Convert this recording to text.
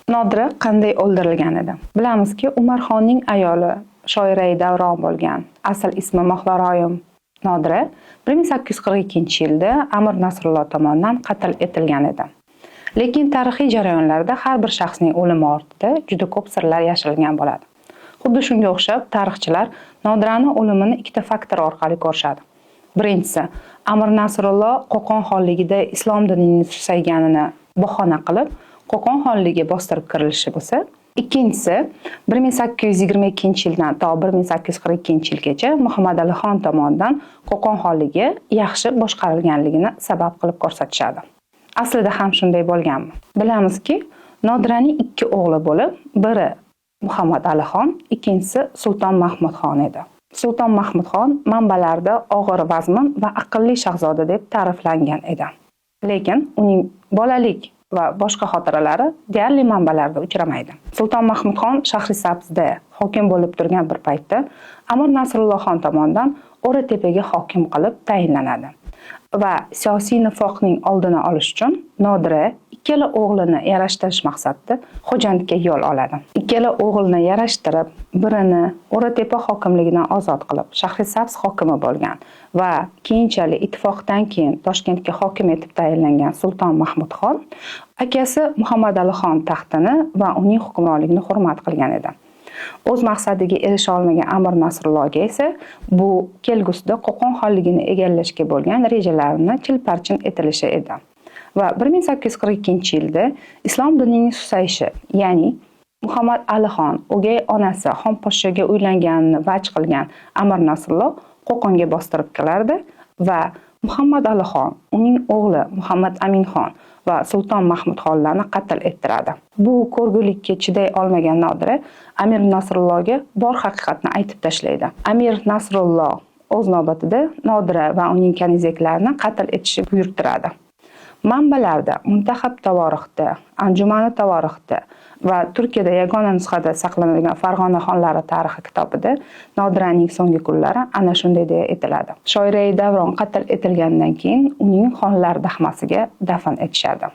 Nodira qanday o'ldirilgan edi? Bilamizki, Umarxonning ayoli Shoirai Davron bo'lgan, asl ismi Mohloroyim Nodira 1842-yilda Amir Nasrullo tomonidan qatl etilgan edi. Lekin tarixiy jarayonlarda har bir shaxsning o'limi ortida juda ko'p sirlar yashirilgan bo'ladi. Xuddi shunga o'xshab tarixchilar Nodirani o'limini ikkita faktor orqali ko'rishadi. Birinchisi, Amir Nasrullo Qo'qon xonligida islom dinining susayganini bahona qilib, Qo'qon xonligiga bostirib kirilishi bo'lsa, ikkinchisi 1822-yildan to 1842-yilgacha Muhammad Ali xon tomonidan Qo'qon xonligi yaxshi boshqarilganligini sabab qilib ko'rsatishadi. Aslida ham shunday bo'lganmi? Bilamizki, Nodiraning ikki o'g'li bo'lib, biri Muhammad Ali xon, ikkinchisi Sulton Mahmudxon edi. Sulton Mahmudxon manbalarda og'ir vazmin va aqlli shahzoda deb ta'riflangan edi. Lekin uning bolalik va boshqa xotiralari deyarli manbalarda uchramaydi. Sulton Mahmudxon Shahrisabzda hokim bo'lib turgan bir paytda Amir Nasrullohxon tomonidan O'ratepaga hokim qilib tayinlanadi. Va siyosiy nifoqning oldini olish uchun Nodira ikkala o'g'lini yarashtirish maqsadida Xo'jandga yo'l oladi. Ikkala o'g'ilni yarashtirib, birini O'ratepa hokimligidan ozod qilib, Shahrisabz hokimi bo'lgan va keyinchalik ittifoqdan keyin Toshkentga hokim etib tayinlangan Sulton Mahmudxon akasi Muhammad Alixon taxtini va uning hukmronligini hurmat qilgan edi. O'z maqsadiga erisha olmagan Amir Nasrullohga esa bu kelgusida Qo'qon xonligini egallashga bo'lgan rejalarini chilparchin etilishi edi. Va 1842-yilda islom dinining susayishi, ya'ni Muhammad Alixon o'gay onasi Xonposhshaga uylanganini vaj qilgan Amir Nasrulloh Qo'qonga bostirib kiradi va Muhammad Alixon, uning o'g'li Muhammad Aminxon va Sulton Mahmudxonlarni qatl ettiradi. Bu ko'rgulikka chiday olmagan Nodira Amir Nasrullohga bor haqiqatni aytib tashlaydi. Amir Nasrulloh o'z navbatida Nodira va uning kanizaklarini qatl etishni buyurtiradi. Manbalarda, Muntaxab tavorixda, Anjumani tavorixda va Turkiyada yagona nusxada saqlanadigan Farg'ona xonlari tarixi kitobida Nodiraning so'nggi kunlari ana shunday deya aytiladi. Shoirai Davron qatl etilgandan keyin uning xonlar dahmasiga dafn etishadi.